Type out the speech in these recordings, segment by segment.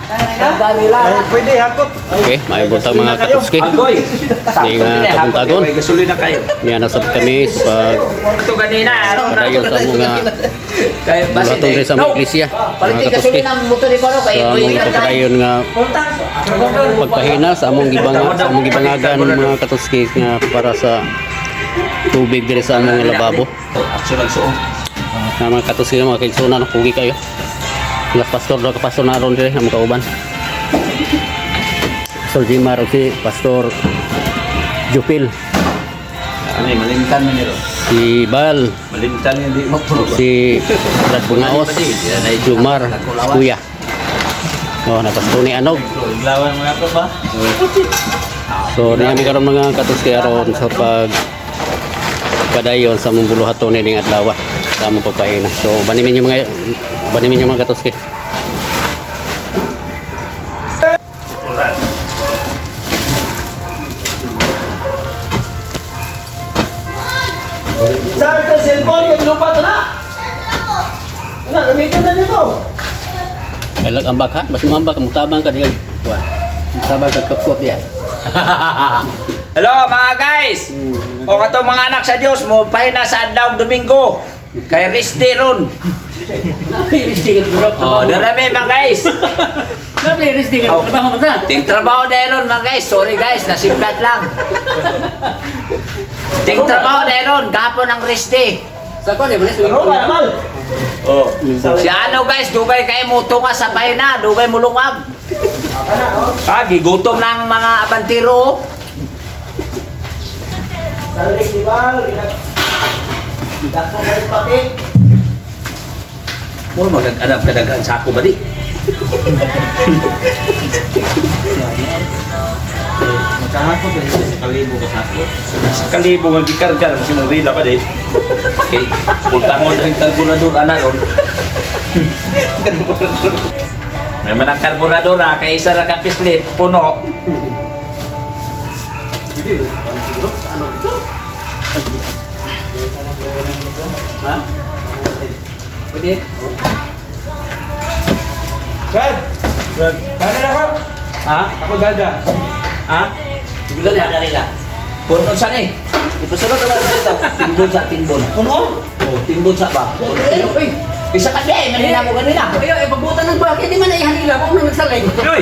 Ay, pwede, hakot. Okay, may buntag, mga katutski. Agoy. Ni nga kabuntagon. May gasolina kayo. Niya nasab kami sa pag Ito ganina. Ano na? padayon sa mga Kaya basin buhaton rin sa mga iglesia. Mga katutski. Sa among ipagpadayon nga pagpahina sa among gibangagan, mga katutski, nga para sa tubig diri sa among lababo. Action lang suong. Na mga katutski, mga kaigsunan, no, pugi kayo. Las pastor do ka pastor na ron diri among kauban. Pastor Jimar o si Pastor Jupil, Ano eh, malimtan man nito. si Bal, Malimtan yung di mo. si Brad Bungaos, Jumar, si Kuya. Oh, na Pastor ni Anog. Iglawan mga to ba? So, niya mi karon, mga katuski, aron sa pag padayon sa among buluhaton ning adlaw sa among pagpahina. So, banimin yung mga katuski. Saan ka cellphone? Yung lupa to na. Ano, gamitin na nito. Kalag ambak ha, basta mambak mutabang ka diyan. Wa. Mutabang ka kapkop diyan. Hello mga guys. O katong mga anak sa Dios mo pahina sa adlaw Domingo. Kay rest day ron. Oh, darami mga guys. Oh. Ting trabaho na ron mga guys. Sorry guys, nasimplad lang. Ting trabaho na ron, gapon ang rest day. Sa ko di ba Roba naman. Oh. Si ano guys, dugay kay mo tunga sa pahina, dugay mo lungag. Ah, gigutom ng mga abantiro. Salik, di ba? Dako kayo pati. Mo magag-anap kadaghan sako ba di? Magkahakot na siya sa kalibo ka sako. Sa kalibo nga gikarga si mong rila pa di. Okay, pultangon ang karburador ana ron. May manang karburador ha, kay isa ra ka pislit, puno. Pwede. Brad! Brad! Dada na ako! Ha? Ako dada. Ha? Bila niya. Rila. Puno sa ni. Ipasunod na lang dito. Timbon sa timbon. Puno? Oh, timbon sa ba? Uy, Isa ka di, manila mo kanina. ayo eh pabutan ng bakit di man ay hanila mo nang nagsaling. Uy!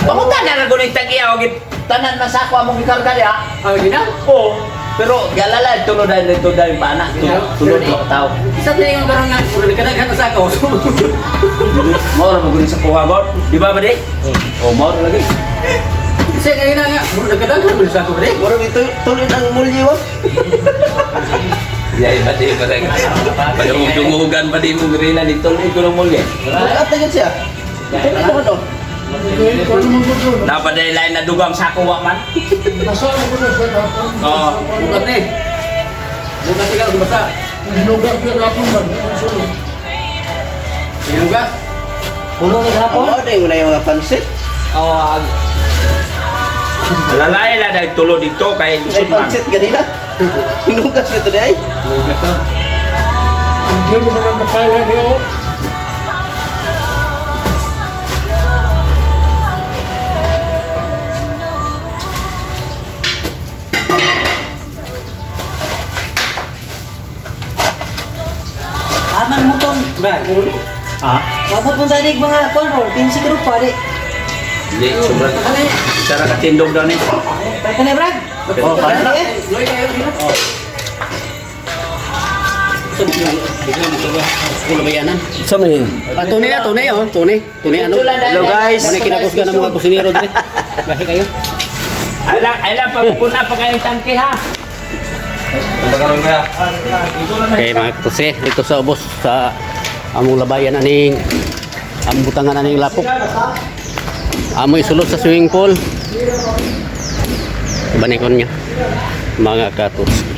Pamunta na lang guning tagiya o tanan man sa ako among gikarga diha. Ah, gina. Oo. Pero galala tulod dahil ito dahil paana. Tulod ko tao. Isa na yung karon nga puro kadaghan na sako. Mao ra mo sa kuha god. Di ba ba di? Oh, mao ra lagi. Isa kay na nga puro kadaghan mo sako pre. Mura ito, tuloy ang mulyi mo. Yay ba di ba di? Padungog-dungogan ba di mo grila ni tulod ko ng mulye. Bukat na yun siya. Tuloy ito ko. Napaday lain na dugang sako wa man. Oo. Bukat ni. Bukat ikaw basta. Hinugas. Puno na hapon. Oo, dahil wala yung mga pansit. Oh. Lalay la dahil tulod dito kay May lisod man. pansit ganina. Hinugas nito dahil. Aman mo tong, Brad! Ha? wabot mo tanig mga control, 15 group pa di. Hindi, sobrang. Isa ra ka tindog daw ni. Pwede na, Brad. Oh, kaya na. Loy kayo dito. Sa may. Ah, tunay na, tunay oh, tunay. Tunay ano? Hello guys. Ano kinakusga ng mga kusinero dire? Gahi kayo. Ala, ala pagpuna pa kayong tangke ha. Okay mga katuse, dito sa ubos sa among labayan aning among butangan aning lapok. Amoy sulod sa swimming pool. Banikon niya mga katus.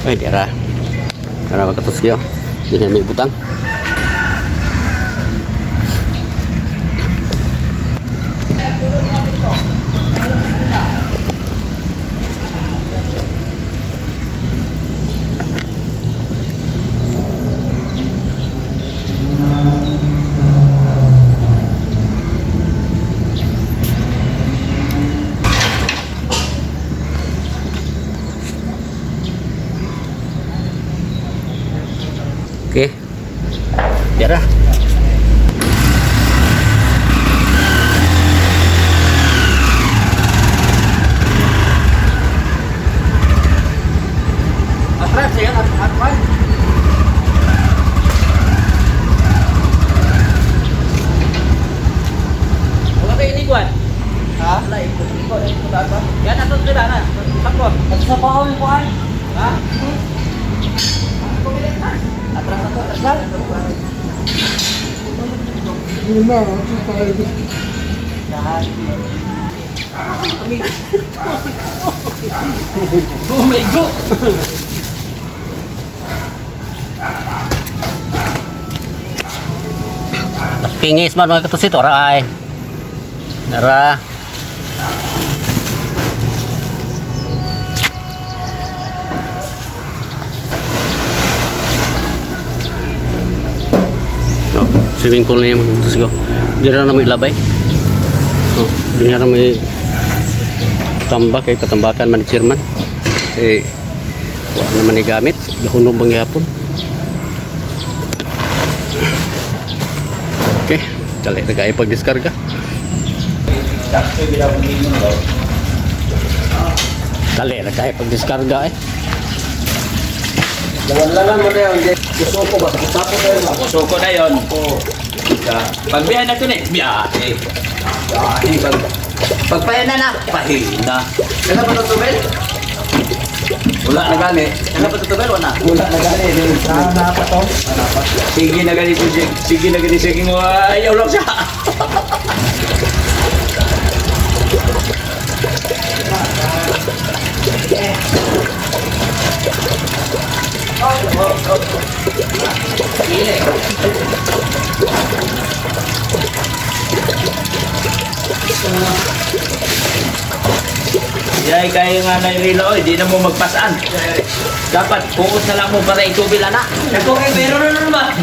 Ay, dira. Tara mga katus yo. Di na may butang. Tira. Atras, yan, atras. Wala kayo inigwan. Ha? Wala, ikot, ikot, ikot. Yan, ato sila na. Sako. At sa pahaw yung kuhan. Ha? Atras ato, atras lang. Oh my God! Pingis man mga katusit, ora ay. Nara. Oh, swimming pool na yung mga katusit ko. Di na may labay. Oh, di na may tambak eh, katambakan man ni chairman. Eh, wala naman ni gamit. Gahunong bang gihapon. Okay, dali na kayo pagdiskarga. Dali na kayo pagdiskarga eh. Wala mo na yun. Gusto ko ba? Tapos na yun. Suko na yun. Pagbiyahe na ito na eh. Biyahe. Biyahe. Pagpahina na. Pahina. Kailan ba tutubel? Wala na gani. Kailan ba tutubel? Wala. Wala na gani. Na pa to. Sige na gani. Sige na gani. Sige mo. Ayaw lang siya. Yay, kayo nga na yung oy, di na mo magpasaan. Dapat, puot na lang mo para itubil, anak. Ako kay meron na naman.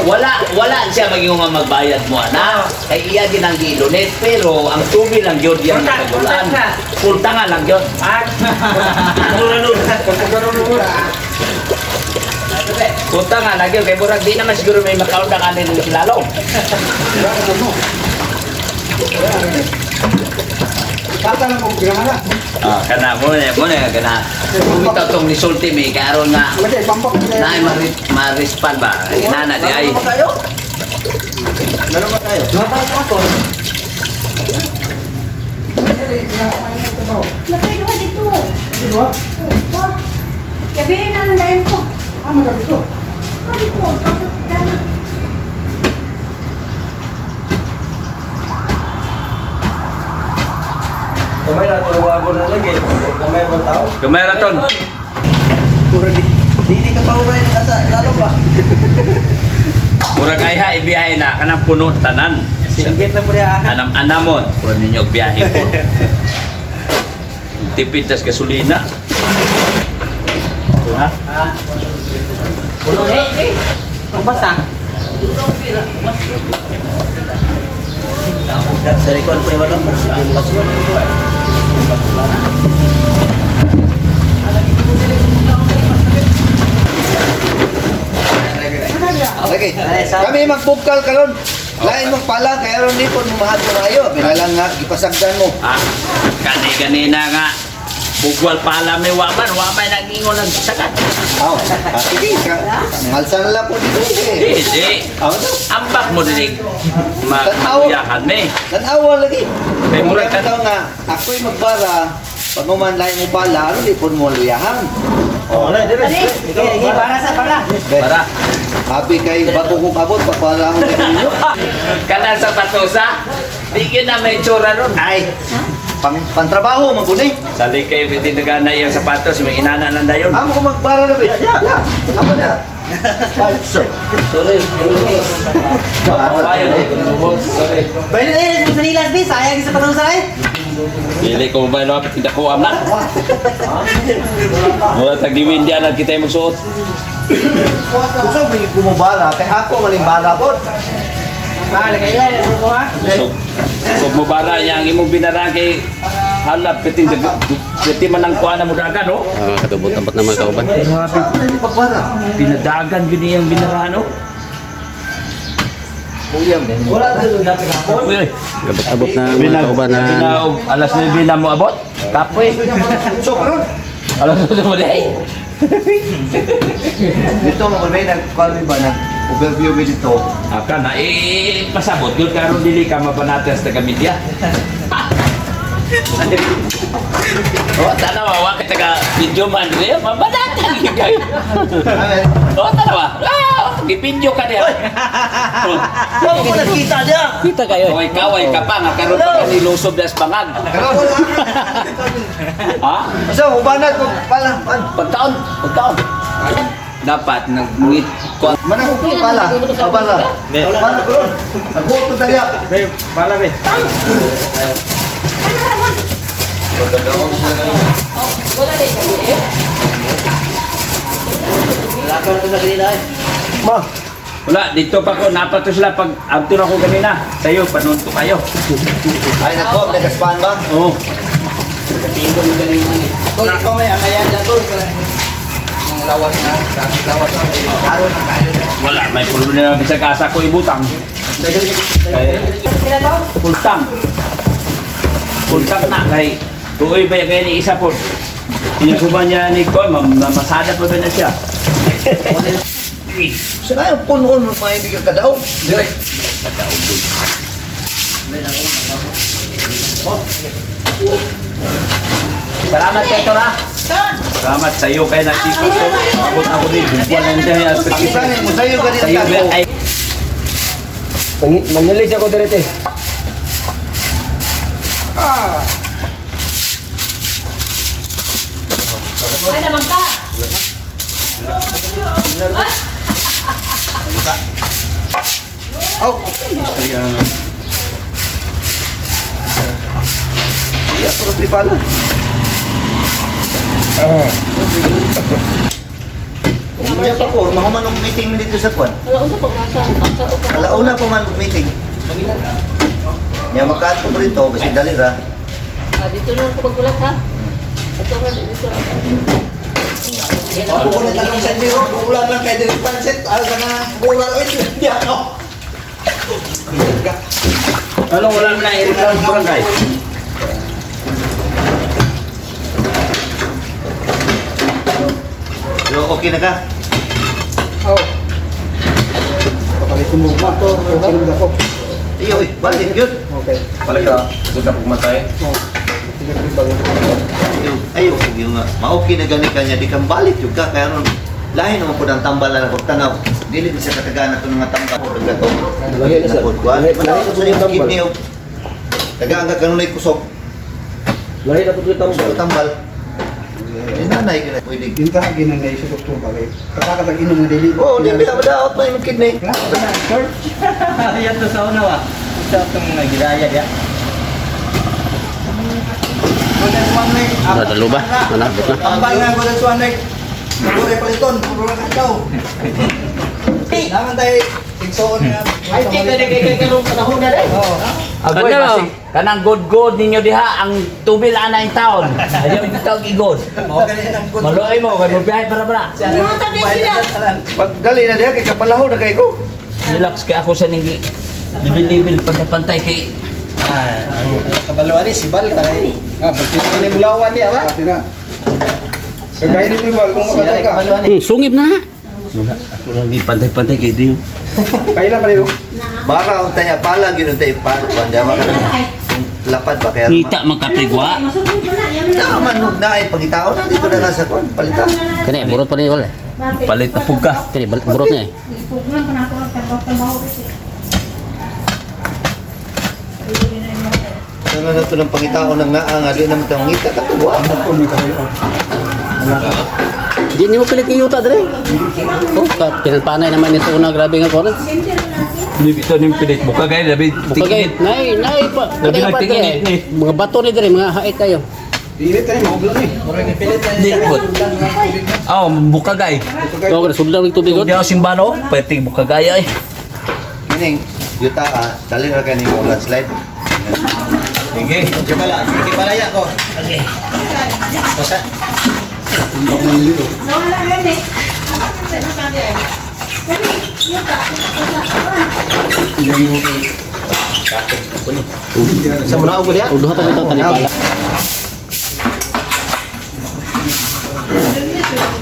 Wala, wala siya maging nga magbayad mo, anak. Kay iya din ang gilunit, pero ang tubi lang yun yan Pulta, kagulaan. pulta. Pulta nga lang yun. Ah. Pulta nga lang yun. Kay Murag, di naman siguro may makaunda ka nila sila Ah, kana mo na, mo na kana. Bumitaw tong nisulti mi karon nga. Naay ma-respond ba? Inana di ay. Lakay duha dito. Duha? Gabi na ang lain ko. Ah, magabi ko. Magabi ko. Dana. Kamay na tulungan ko na lagi. Kamay mo tao. Kamay ra ton. Dili ka pa uray asa lalo pa. Murag ay ha ibiyahe na kanang puno tanan. Singgit na po niya. Anam anamon, puro ninyo biyahe po. Tipid tas gasolina. Ha? Ang basa. Sa likod po yung walang Okay. Kami magbukal karon. Lain mong pala kay aron di po mahal ko maayo. Binalang nga gipasagdan mo. Ah, kani kanina nga. Bugwal pala may waman, waman nagingon ng sagat. Aw, ah, sige ka. Malsa na lang po dito. Sige. Hindi. Aw na. Ambak mo dinig. Makuyahan me. Tanawa lagi. Kay murag Murag ka nga ako'y magbara pag uman lain mo pala aron di po mo luyahan. Oh, wala, dire. Sige, sige, para sa para. Para. Happy kay bago kong abot papala akong kay ninyo. Kana sa patosa, di yun na may tsura ron. Ay. Pang pantrabaho man gud eh. Sali kayo, hindi nagana yung sapatos, may inana lang dayon. Amo ko magbara na ba? Ya. Amo na. Sorry. Bayad eh, sa nilas bi, sayang sa patusa eh. Dili ko ba no, tidak ko amna. Wala tagdiwin diyan at kita yung magsuot. Gusto mo yung kumubara kay ako maling bara pod. Ah, lagay lang. Ano mo ha? So, so mubara niya ang imong binara kay halap pitin piti man ang kuha na mo dagan oh. Ah, katubot-tambot na mga kauban. Pagbara. Pinadagan gyud niyang binara no. Uyam. Wala to dati kapon. Abot-abot na mga kaubanan. Alas 9 na mo abot. Kapoy. So karon Alas 9 mo day. dito mo may nag-call ba nag overview mi dito. Aka na eh pasabot gyud karon dili ka mabanatan sa taga media. Oh, tanawa wa ka taga video man dire, mabanatan gyud kayo. Oh, tanawa. Ah, gipidyo ka diha. Wala ko nakita niya. Kita kayo. Kaway kaway ka pa nga karon pa ka nilusob das bangag. Karon. Ha? So ubanat ko pala pan. Pagkaon, pagkaon. Dapat nagngit ko Manang ko pala. Pala. Pala karon. Nagbuto tayo. Be, bala be. Lakar ko sa kanila eh. Ma. Wala, dito pa ko, napato sila pag abto na ko ganina. Sayo, panunto kayo. Ay nako, nagaspan ba? Oo. Tol, ikaw may angayan na tol. Ang lawas na, lawas na. Araw na kayo. Wala, may problema bisag asa ko ibutang. Kay pultang. Pultang na kay tuoy ba kay ni isa po. Sinusuban niya ni ko, masada pa ba na siya. Sa kayo punon mo may bigyan ka daw. Dire. Salamat kay Tora. Salamat sa iyo kay nakita ko. Abot ako din. Buwan lang siya Ang isa mo sayo ganito Sa iyo ka. ay Mangilis ako direte. Ay naman ka. Oh. Iya, pero di pala. Unya pa ko, mahuman ang meeting dito sa kwan. Wala pa masa. Alauna pa man meeting. Nya makaat ko rito kasi dali ra. Ah, dito na ako maggulat ha. Ito nga dito. Ako ko na tanong sa inyo, ulan lang kay Direk Pansit, alam ka na, bulan ulit, hindi ako. Ano wala na i-return barangay. So okay na ka? Oh. Iyo, eh, balik yun. Balik ka. Gusto ka pumatay. Ayo, ayo yung nga. Ma-okay na gani kanya di kang balik yun ka kaya ron lahi naman po ng tambal na ako tanaw. Dili ni siya katagana to nga tambal ko gato. Lahi na siya. Lahi sa iyong kidney. Oh. Tagaan ka kanunay kusog. Lahi na po ito Kusog tambal. Di nanay ka na pwede. Yung ka ginanay sa doktor bagay. Kakakatag inom ng dili. Oo, di ba madaot na yung kidney? Yan to sa una wa. Sa itong mga gidaya ya. Golden Swan Lake. Nadalo ba? Ano, abot na. Tambal nga Golden Swan Lake. Puro paliton, puro na daw. Naman tayo igsoon nga. Ay, kita na kay kay karong panahon na dai. Oo. Agoy, Ano? basi, kanang good good ninyo diha ang tubil ana in town. Ayaw yung tawag igod. Mao gani ang good. Maluoy mo kay mobiyahe para para. Mga tabi sila. Pag dali na diha kay kapalaho na kay ko. Relax kay ako sa ninggi. Libil-libil pagkapantay kay Ah, kabalo ani si Bal tayo. Ah, pagkita ni Bulawan diya ba? Kagaya ni Bal kung makatay ka. Sungib na. Ako lang di pantay-pantay kay Dio. Kailan pa rin. Bara ang tanya pala gyud tayo pa panda ba lapad ba kaya. Ngita magkaprigwa. Masukod mo na. Yan na. Tama nung na ay pangitao na dito na nasa kwan palita. Kani, burot pa ni wala. Palit na pug ka. Kani, burot niya eh. Ipugulan ko na ako ang trabaho-trabaho kasi. Ano na to ng pangitao ng naa nga di naman tao ngita ka tuwa. Di nimo pilit ni yuta dire. Oh, pinanpanay naman ni sa una grabe nga kono. Center na natin. Ito ning pilit buka gay labi Bukagay, nay, nay pa. Labi Patay pa nagtinginit dire. ni. Mga bato ni dire, mga hait kayo. Dili tayo maublan eh. Di put. Oh, buka gay. Oh, sudlan ng tubig. Di ako simbano, pwede buka gay ay. Meaning yuta ah, dali ra kay nimo landslide. Sige. Sige pala, sige pala ya ko. Basta Nawala rin eh. Sa muna ako diha. O duha pa bitaw talipala.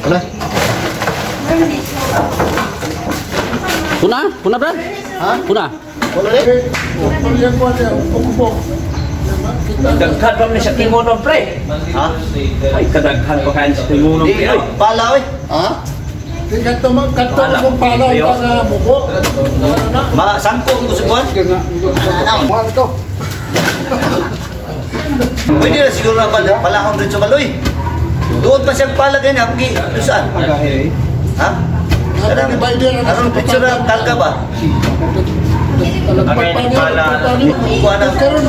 Ano? Puna, puna brad. Ha? Puna. Wala rin. Daghan pa man sa tingonon, pre. Ha? Ay, kadaghan pa kain sa tingonon, Di, pre. Ay, pala oy. Ha? Kanto mong pala ang nga muko. Ma sangko ang gusto kuan? Mahal to. Pwede na siguro na pala palahon dito sa baloy. Doon pa siyang pala ganyan, ang gi saan? Ha? Ano ni Biden ang Aron picture ang karga ba? Talagpag pa niya. Kuha na. Karon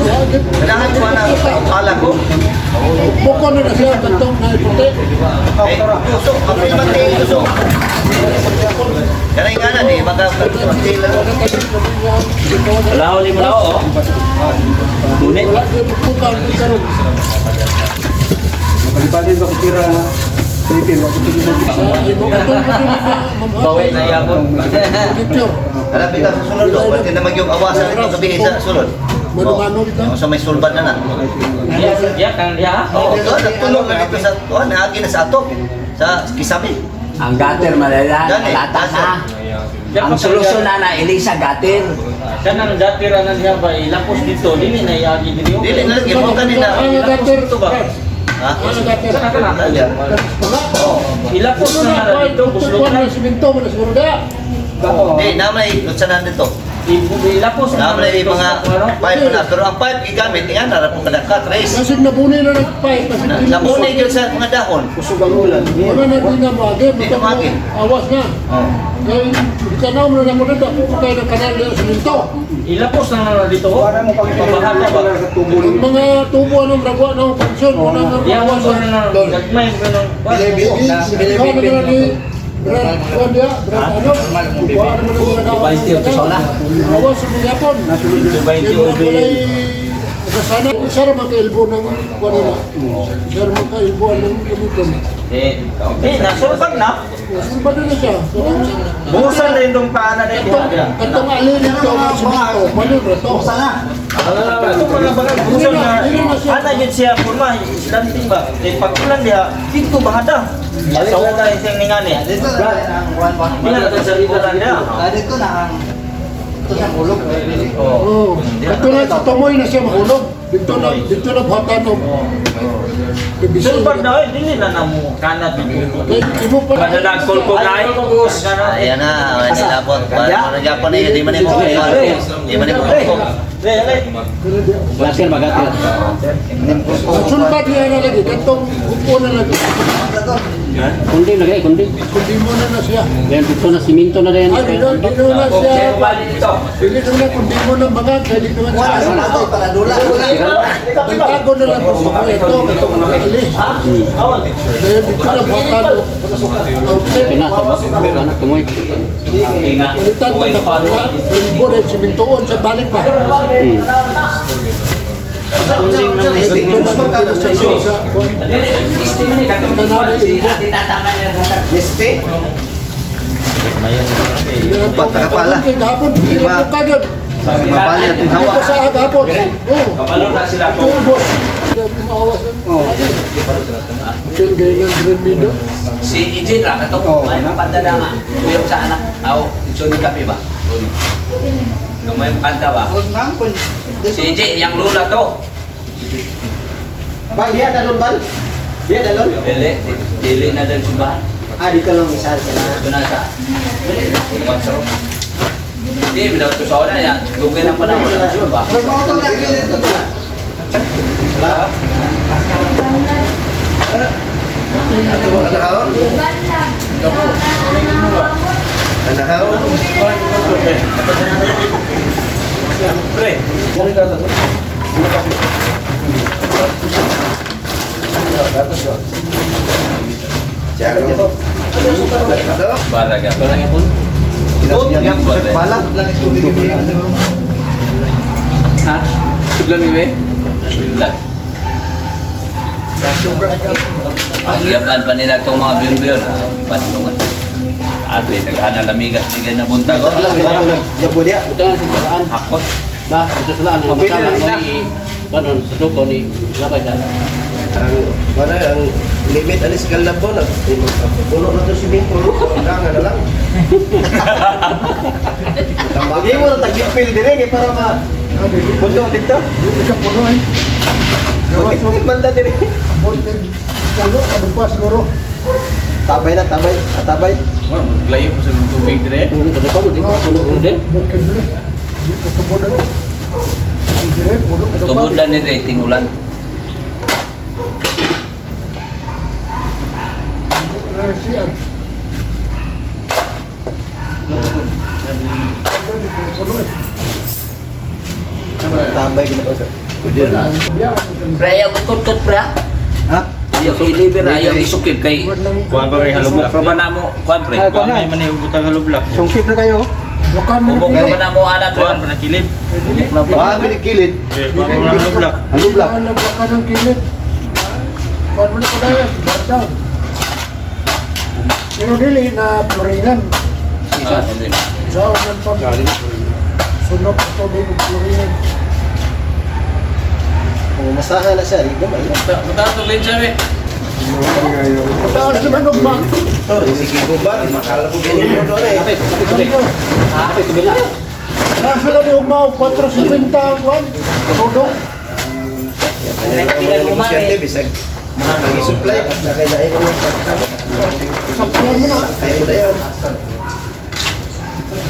Kailangan kuha na ang pala ko. Buko na na siya kantong na iputi. Eh, tusok, kapil man tayo tusok. Kanay nga na, di maka kapil lang. Wala ni mo na, oh. Tunay. Wala siya bukan karon. Bawi na yapon. Picture. Alam bitaw sa sulod do, pati na magyong awasan ito gabi sa sulod. Mano-mano dito. Yung sa may sulbad na na. Diya, diya, kang diya. Oo, doon, nagtulog na dito sa, oh, naagi na sa ato, sa Kisame. Ang gutter malala, Gani, nalata na. Diya Ang pa solusyon na na, Elisa gutter. Kanang dati ra na diya ba ilapos dito dili na iagi dili. Dili na lagi mo kanina. Ang gutter. Ito ba? Ha? Ang gutter. Kana kana. Oo. Ilapos na na dito Buslot buslot na simento mo na siguro da. Di, namay, lutsanan dito. Ilapos na Namay dito mga sa ano? pipe na. Pero ang pipe gigamit, nga na po kada trace. Kasi nabuni na nagpipe. Kasi Nabunay yun sa mga dahon. Wala na di na maagi. Di na maagi. Awas na. Oh. Kaya itanaw mo na mo na dako ko kayo ng kanal na simento. Ilapos na na dito. Pabahaga ba? Ang mga tubo anong ragwa ng pansyon, wala na Diya mo awas na na gagmay mo nang Ikaw na na ni Brad Juan Brad ano? Kuha naman ang mga Awas sa mga yapon. Sana, isa ra makailbo ng kuwan nila. Isa ra makailbo ng gamiton. Eh, eh nasulbag na. Sulbad na siya. Busan na yung paana na diha. Katong alin nito ang simento, mano ra to. Ito mga bagay busan na. Ana gyud siya kurma slanting ba. Kay pagkulan diha dito bahada. Sa una siyang ningani. Dito na ang kuwan ba? Bila na sa rito lang niya. Dito na ang ito sa hulog. Oh, ito na sa tumoy na siya mahulog. Dito na buhatan og. Sulbag na oy dili na namo kanat dito. Kay imo pa. Madalag ko ay. Ayan na, ay nilabot. Parang Japon na yun, di man mo. Di man mo. Gutter ba gutter? Ang sulbad niya na lagi katong upo na lagi. Kundi lagi, kundi. Kundi mo na na siya. Yan dito na simento na rin. Ay, dito, dito na siya. Dito. Dili na kundi mo na mga kay di naman Wala siya. sa ato para dula. Nagtago na lang ko sa ito katong alis. Kaya dito na buhatan og. Ito na sa ba? Tumoy. Palitan ko na pa. Ilbo na simintoon sa balik pa. Este? Pagkakapala. Iba. Mabali at hawa. Sa hapon. Oo. Kapalo na sila ko. Tubos. Si Ijin ra kato. May panda na nga. Meron sa anak. Aw, Johnny Kape ba? Gamay kanta ba? Si Ijin, yang lula to. Bal, diya dalon bal. Diya dalon. Dili, dili na dahil simbahan. Ah, dito lang isa sila. Ito na sa. Kwatro. Hindi, bilaw to sa una yan. Dugay ng panahon. Ano ba? Baraga. Bala. Ha? Suglan ni we? Suglan. Ang yapan pa nila itong mga biyon-biyon. Patungan. Ate, naghana lamigas bigay na buntag. Jabo dia. Butangan sa salaan. Hakot. Ba, ito salaan. Ang masama mo ni kanon sa duko ni labay sa. Ang wala ang limit alis kalabo na puno na to swimming pool. Kailangan na lang. Hindi mo na tagipil din eh, para ma... Pundo dito. Dili ka puno eh. Bakit banda din eh. Abot din. Puno, ano pa siguro. Tabay na, tabay. Atabay. Layo po sa tubig dire. Ito ko di ko puno din. Bukid dili. Di ka tubod na. Ang dire, puno ka pa. Tubod lang ni rating ulan. Siya. Puno eh. Tambay gina sir. Pre, ayaw kutkot pre. Ha? Ayaw iliber, ayaw isukib kay Kuan pa kay halublak. Proba na mo, kuan pre. Kuan may man butang halublak. Sungkip na kayo. Wakan mo Ubok na na ba na mo anak pre? Kuan pa na kilid. Wala ni kilid. Kuan pa na halublak. Halublak. Wakan ng kilid. Kuan mo na ko dahil, down. Pero dili na floringan. Ah, Sa ng pag sunok ang tubig og floringan. Kung masahan na siya, di gamay. Mataas naman og ma. Sige ko ba? Makala ko ganyan mo doon eh. Nasa lang yung mao 450 ang kuan. Todo. Negosyante, bisag. Mag-supply, nakailain mo ng Sakyan mo na. Kaya mo na yun.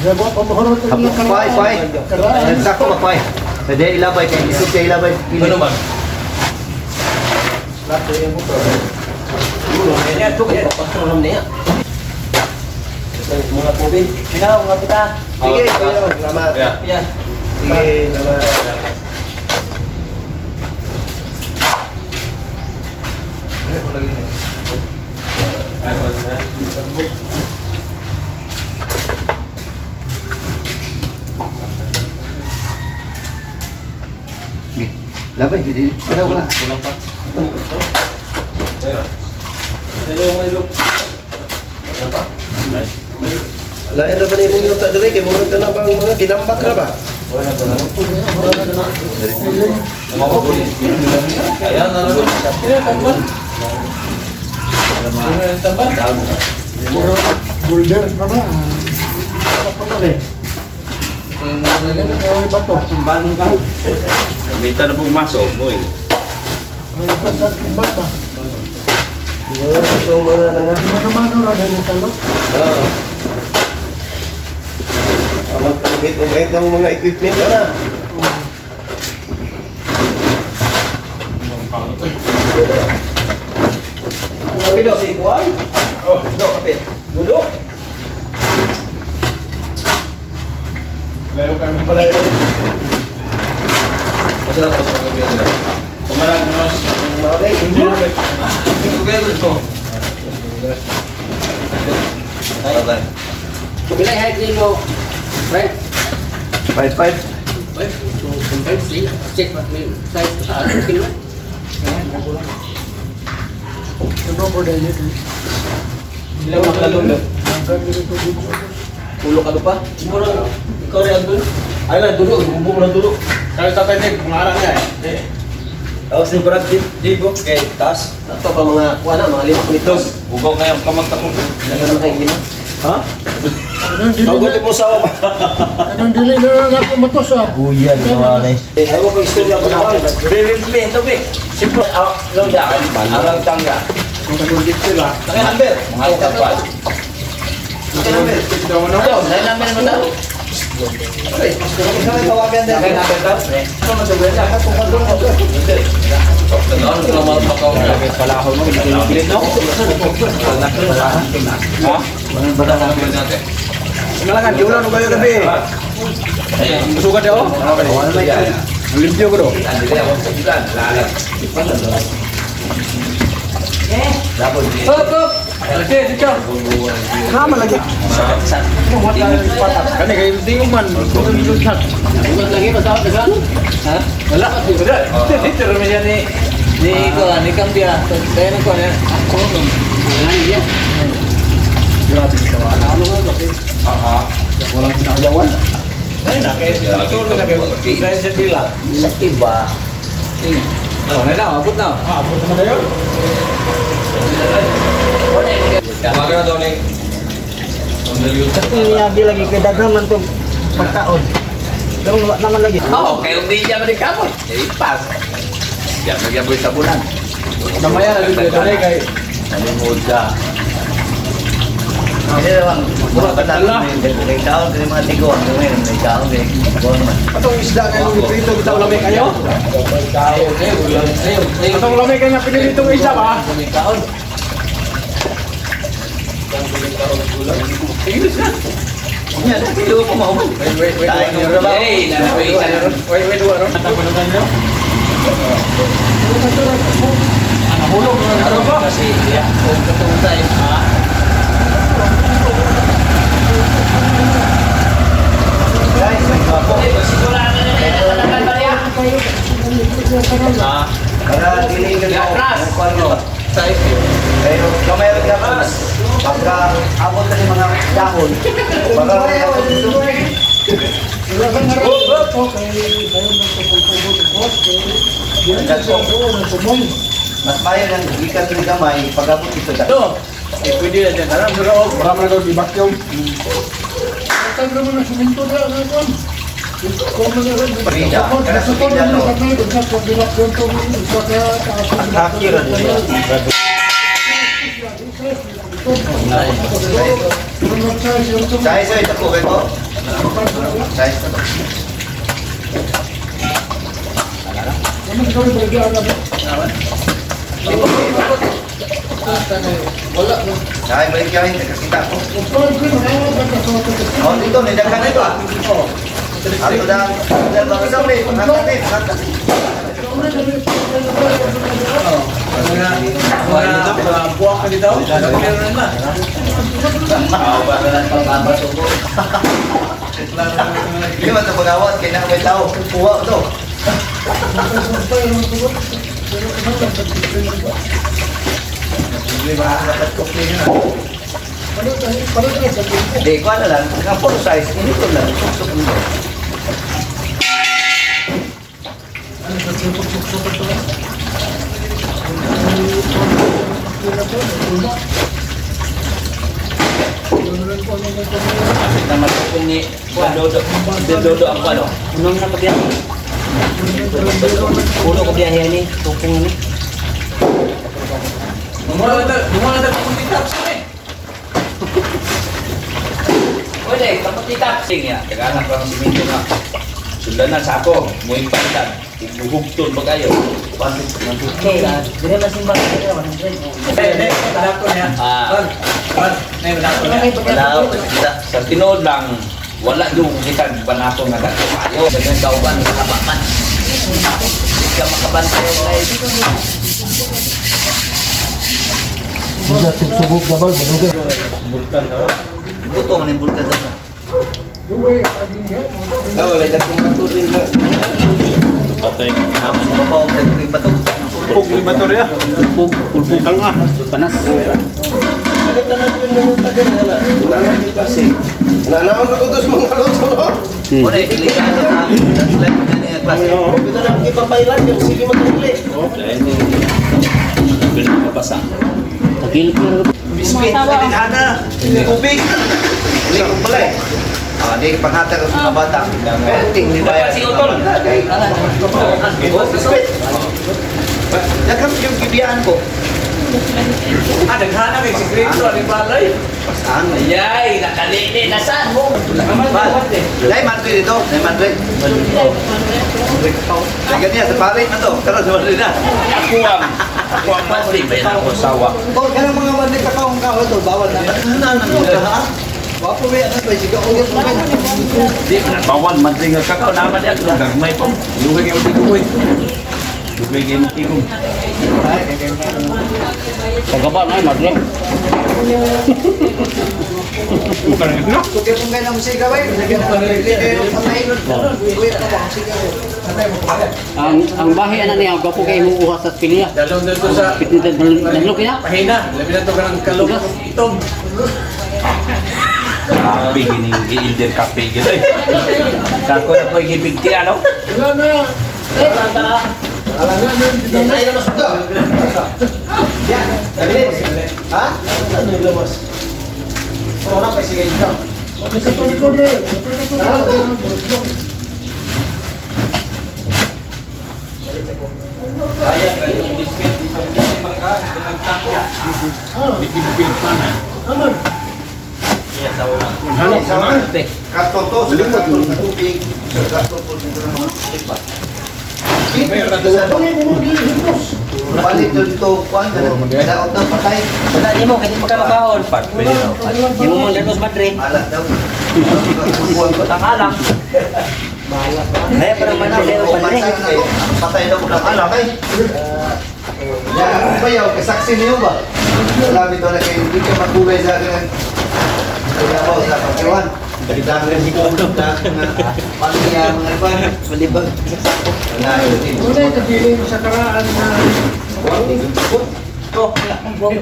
Jago pa mo horon ang Pay, pay. Karaan. Sakto ba, pay? Pwede ilabay kay isip kay ilabay. Ano man? Mga tubig. Pinaw, mga pita. Sige, kuya, salamat. Yeah. Sige, salamat. Labay, hindi. Wala, wala. Lain ra ba ni imong yuta diri kay murag ka na bang mga ginambak ra ba? Boulder pa na. Pa na eh. Ay, bato. Bita na pong maso, boy. Ay, basta bata. Mga mga nanga. Mano-mano ra dahil talo. Oo. Ang ubit-ubit ng mga equipment na. Kape si Kuan. Oh, do kape. Dulo. Layo kami pala yun. Kumarang mas. Bilay height nimo. Pre. Five, five. 5 to 5 6 check what may size sa akin ba? Ano ko dahil ito. Ilang mga kalong. Hanggang dito dito. Ulo ka pa. Mura ikaw rin ang dulo. Ay lang dulo, gubo mo lang dulo. Kaya tatay Nick, pangarap niya eh. Tapos ni Brad Pitt, Digo, kay taas. Ato pa mga kuha na, mga 5 metros. Ugaw kayong kamagtakong. Dagan na kayong lima. Ha? Anong dili Tawag na mo sa anong dili na lang ako matos ah. Buyan, mga Eh, ayaw ko istorya ko na. Bebe, bebe, ito be. Siyempre, ah, loda, arang tangga. Nakay number. Mga kapal. Ito, dahil namin naman daw. Ikaw ay tawagan din. Dahil namin daw, pre. Malangan, di ulan kayo gabi. Sugat daw. Limpyo ko do. Kama lagi. Kani kayo tingog man. Ugat lagi basta dagan. Ha? Wala. Dito rin siya ni ni ko ni Cambia. Kaya nang ko na. Ano yan? Grabe ito. Ano nga kasi? Walang sinayawan. Ay, na kay sa dila. Sa iba. Oh, na na, abot na. Abot naman na yun. Tama ka daw ni. Niyabi lagi kay daghan man tong pagkaon. Dong wa naman lagi. Oo, kayo hindi niya manikamot. Eh, pas. Diyan nagyaboy sa bulan. Namaya na dito dali kay Nalimod ka. Hindi naman, mga bata, may kaon, may mga tigo, may kaon, may tigo naman. Atong isda kayo prito bitaw lamay kayo. Atong lamay kayo na pinilitong isa ba? Yan, pilo ko mahuman. Wait, wait, wait. Tayo ng trabaho. Hey, nanabi isa na. Wait, wait, wait. Nahulog na ano ba? Kasi, yeah, kung katungtay, ha? Guys, may gwapo. Eh, sigurado na na yan, talaga ba niya? Para dili ka Yeah, ras. Pero kamay ka pa. Pagka abot na yung mga dahon, baka mas mayo nang gikan ng gamay pag abot ito dahon. Eh, pwede na dyan. Alam, sura og. Marami na daw di-vacuum. Haki ra dili. Size ay dako kay ko. Size na to. Ay, balik yan, nakakita ko. Oh, dito, nidaghan na ito ah. Ato na, dahil sa may, panghatag eh, panghatag. Mga buwak ka dito. Meron na. Hindi man ito pag-awat, kaya na may tao, kuha ko to. Hindi ba dapat kupli na? Hindi, kuha na lang, ang full size, hindi ko lang, suksok mo. Kasi naman ko kung ni Dodo, Dodo ang ano. Unong na kabiyahe. Uno kabiyahe ni, tupong ni. Mura na mura na kamuti taps eh. Pwede, kamuti tapsing ya. Kaya pa ang simento nga. Sundan na sa ako, muing pandan. Iguhugtol ba kayo? Okay, dire masimbang dire 100. Eh, eh, dako niya. Ah. Ban, ban, eh, dako niya. Wala ako, kita. Sa tinuod lang, wala yung gikan banako nga dako kayo. Daghang kauban sa man. Di ka makabantay og live. Buto man yung bulkan sa Patay. Babaw, kay bato. Pug lima to rin. Pulpog, pulpog kang ah. Panas. Nanaon na ko to sa mga luto, no? Wala, delikado na. Translate na niya klase. Ito na ang ipapailan yung sige magkuli. Dahil ni Pinapabasa. Tagilid ko. Biscuit, ana. Tubig. Uli ko pala eh. Ah, di panghatag sa mga bata. Penting ni Dapat si Utol. Oh, biscuit. Daghang yung gibiyaan ko. Ah, daghana kay sikreto ani balay. Pasaan? Ayay, nakalini na saan mo? Dai Madrid dito, dai Madrid. Ay ganyan sa pare na to. Tara sa Madrid na. Ako ang Madrid ba yan ako sawa. Tol, kanang mga Madrid kakaong kahoy tol, bawal na. Ano ano ka ha? Wapo ba yan? Sige, ulit mo. Di man bawal Madrid nga kakao naman yan gagmay pa. Lugi kay tigong oy. Lugi kay tigong. Pagkaba na, madre. Kung kung ganyan ang sigaw ay, kayo patay nun. Uy, ako ang sigaw. Ang bahi ana niya, gwapo kay imong uha sa pilya. Dalon dito sa Pitnit nalok niya. pahina. Labi na to kanang kalog itom. Kape gining gi-elder kape gid. Sako na ko gibigti ano? Wala na. Wala na. Wala na. Ay, naman suga. Yan. Ha? Ano yung lawas? Wala pa sige ikaw. Sa talikod na. Sa talikod. Kaya kayo biscuit isang pagka nagtako. Aman. Karton to, sa karton sa tubig, sa karton po dito ng mga tubig ba? Balik to dito, kuan, daot na patay. Wala di mo, kasi pagka makahon. Di mo mang danos madre. Alat daw. Tangalang. Kaya parang man ako padre. Patay daw ko ng alak ay. Yan, ako ba yaw? Kasaksi niyo ba? Wala bitaw na kayo, hindi ka magkulay sa akin. Kaya ako sa pagkiwan. Pamilya, mga iba. Malibag. Wala yun. Wala yung kabiling sa karaan na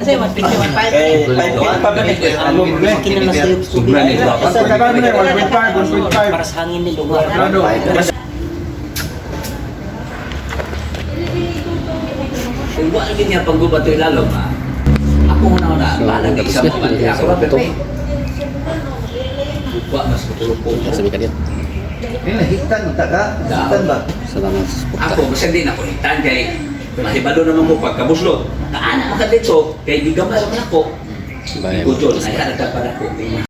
Kasi mas 51.5. Eh, 5 pa ba? Sobra ni Para sa hangin ni lugar. Kung wala niya paggubat yung lalom, ah. Ako na na, So, bahala mga ka isa katuski, mo, dito ako sa ba, puto. Pepe? Wa, mas matulog po. Sa Mikael. Yun, hitan, taga. Hitan ba? Salamat sa suporta. Ako, basta di na ko hitan kay mahibalo naman mo pagkabuslot. Kaana maka dito, kay gigamay man ako. Bye. Ko John, ay hanap pa na ko.